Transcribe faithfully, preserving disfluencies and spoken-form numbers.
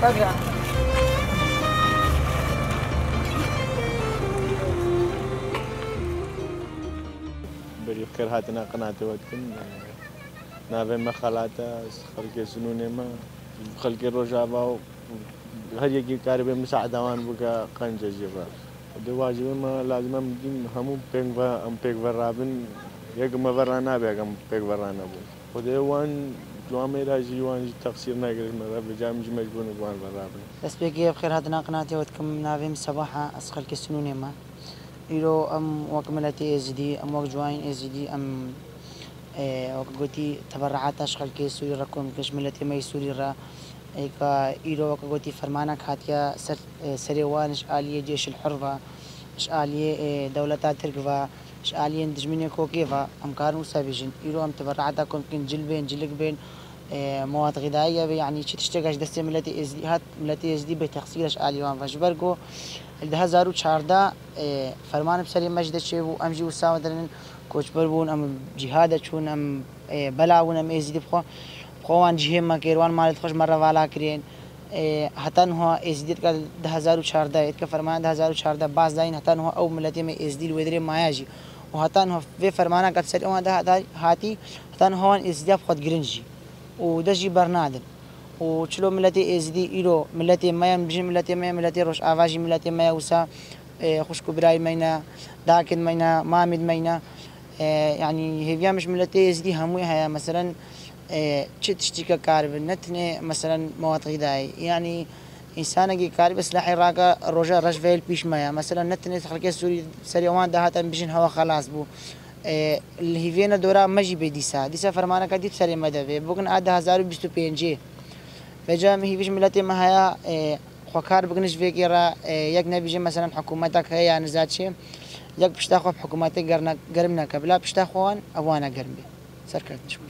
Berî xêr hatina qinatê we dikim. Navê me Xelat e, ez xelkê Sinûnê me, xelkê Rojava û her yekî karibê misaada wan bike qenc e jî re. Di wajibê me lazim em bidîn hemû pêk ve, em pêk ve rabin. Yek me ve ranabe, yek em pêk ve ranebûn. Xwedê wan, wan mêra jî wan jî teqsîr negirin me re, vêca em jî mecbûr in wan ve rabin. Destpêkê bi xêr hatina qinatê we dikim. Navê min Sebah e, ez xelkê Sinûnê me. Îro em wek miletê Êzidî, em wek ciwanên Êzidî, em, e, wek gotî teberreata ji xelkê Sûrî re kom dikin, ji miletê me yê Sûrî re. Êka îro wek gotî fermanek hatiye ser, e, serê wan ji aliyê Cêşil Hur ve, ji aliyê, e, dewleta Tirk ve, ji aliyên dijminê kokê ve, em karin wisa bêjin. Îro em teberreata kom dikin, cil bên, cilik bên, e, mewad xîdayî ye vê, yanî çi tiştek ji destê miletê Êzidî hat, miletê Êzidî bê texsîr e ji alî wan ve. Ji ber ku li du hezar û çardeh, e, ferman bi serê me jî de çêbû, em jî wisa derinin koçber bûn, em cîhade çûn, em, e, bela bûn, em Êzidî bi xwe, bi xwe wan cihê me kir, wan malê xwe ji me re vala kirin. E, heta niha Êzidî dike du hezar û çardeh, dike fermana du hezar û çardeh baz dayîn, heta niha ew miletê me Êzidî li wê derê maye jî. Û heta niha vê fermana ke bi serê wan de hata-, hatî, heta niha wan Êzidiya bi xwe digirin jî. Û dest jî bernadin. Û çilo miletê Êzidî îro miletê me ye, em bijin miletê me ye, miletê Rojava jî miletê me ye, wisa, e, xwişk û birayê me ne, dakên me ne, mamên me ne. E, yanî hêviya min ji miletê Êzidî hemûyê heye. Meselen, e, çi tiştîke karibin, ne tenê meselen mewad xîdayî. Yanî însanekî karibe silahê rake roja reş ve li pîş me ye. Meselen ne tenê xelkê Sûrî serê wan de hate em bijin hewa xelas bû. E, li hîvê ne dora me jî bê dîsa. Dîsa fermaneke dî bi serê me de bê. Bikin a du hezar û bîst û pêncê. Vêca em hîvî ji miletê me heye, e, xwe kar bikin ji vê kê re, e, yek nebîje, meselen, hikûmetek heye ya niza çê, yek pişta xwe bi hikûmetê germ neke. Bila pişta xwe wan, ev wana germ bê. Serkeftin ji bo